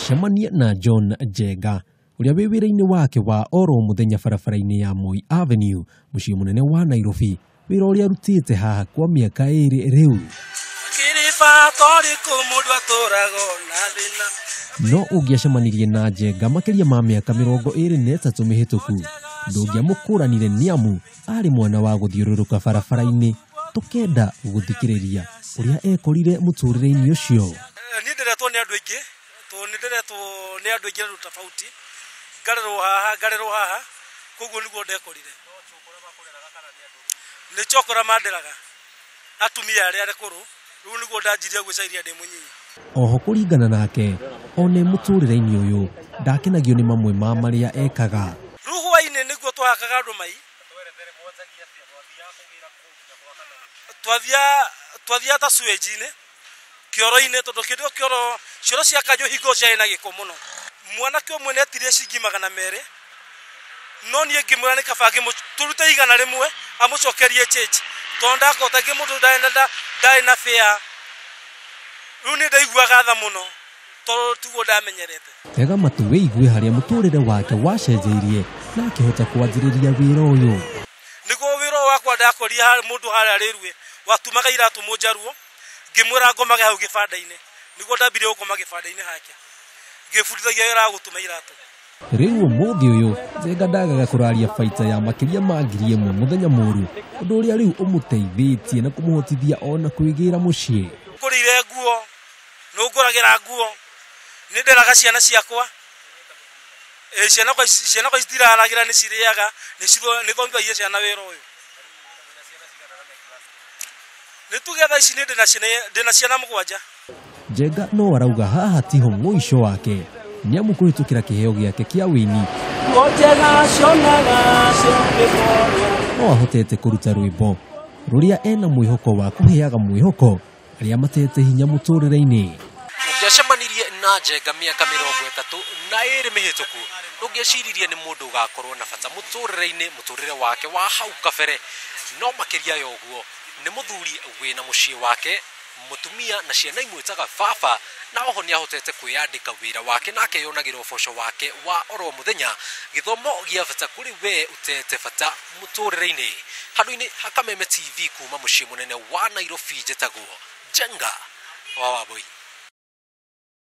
Cemania na John Njenga ũrĩa wĩ wĩra-inĩ wake wa oro mũthenya barabara-inĩ ya Moi Avenue mũciĩ mũnene wa Nairobi, wĩra ũrĩa arutĩte haha kwa mĩaka 2 rĩu. No ũngĩacemanirie na Njenga makĩria ma mĩaka 23 mĩhĩtũku, ndũngĩamũkũranire nĩamu arĩ mwana wa gũthiũrũrũka barabara-inĩ. Tũkenda gũthikĩrĩria ũrĩa ekorire mũtũrĩre-inĩ ũcio. Niĩ ndĩretwo nĩ andũ aingĩ, tondũ nĩ ndĩretwo nĩ andũ aingĩ andũ tofauti, ngarerwo haha, ngarerwo haha, koguo nĩguo ndekorire. Nĩ chokora manderaga atumia arĩa akũrũ, rĩu nĩguo ndanjirie gwĩciria ndĩ mũnyinyi. Oho kũringana nake, one mũtũrĩre-inĩ ũyũ ndakenagio nĩ mamwe ma marĩa ekaga. Rĩu hwaĩ-inĩ nĩguo twahakaga andũ mai. Twathiaga ta sewage-inĩ, kĩoro-inĩ, tondũ kĩndũ kĩoro, cioro cia kanjũ hingo ciarĩ na gĩko mũno. Mwanake ũmwe nĩetirie ciringi 200, no niĩ ngĩmwĩra nĩ kaba tũrute 100 amũcokerie change, tondũ ndakota ngĩ mũndũ ndarĩ na fare. Rĩu nĩ ndaiguaga tha mũno, tondũ tiguo ndamenyerete. Tega matũ wĩigue harĩa mũtũrĩre wake wacenjeirie na akĩhota kwanjĩrĩria wĩra ũyũ. Nĩguo wĩra ũyũ wakwa ndakorire mũndũ harĩa rĩrue watumaga iratũ mũnjaruo, ngĩmwĩra ngomage hau gĩbanda-inĩ. Nĩguo ndambirie gũkoma gĩbanda-inĩ hake, ngĩbundithagia wĩra wa gũtuma iratũ. Rĩu ũmũthĩ ũyũ Njenga ndagaga kũraria baita ya makĩria ma 1000 mũthenya mũru, ũndũ ũrĩa rĩu ũmũteithĩtie na kũmũhotithia ona kwĩgĩra mũciĩ. Ngũrĩire nguo, nĩngũragĩra nguo, nĩnderaga ciana ciakwa. Ciana kwa citiraragĩra, nĩcirĩaga, nĩthomithagia ciana wĩra ũyũ. Nĩ tuge thaa ici nĩ ndĩna ciana 7. Njenga no arauga haha tiho mũico wake, nĩamu kũhĩtũkĩra kĩheo gĩake kĩa wĩini no ahotete kũruta rwĩmbo rũrĩa ena mwĩhoko wa kũheaga mwĩhoko arĩa matete hinya mũtũrĩre-inĩ. Ũngĩacemanirie na Njenga mĩaka 32 mĩhĩtũku, ndũngĩeciririe nĩ mũndũ ũgakorwo na bata mũtũrĩre-inĩ, mũtũrĩre wake wa hau kabere. No makĩria ya ũguo, nĩ mũthuri wĩna mũciĩ wake, mũtumia na ciana imwĩtaga baba, na oho nĩahotete kwĩyandĩka wĩra wake na akeyonagĩra ũboco wake wa oro mũthenya, gĩthomo gĩa bata kũrĩ we ũtete bata mũtũrĩre-inĩ. Handũ-inĩ ha Kameme TV kuma mũciĩ mũnene wa Nairobi, njĩtagwo Njenga wa Wambui.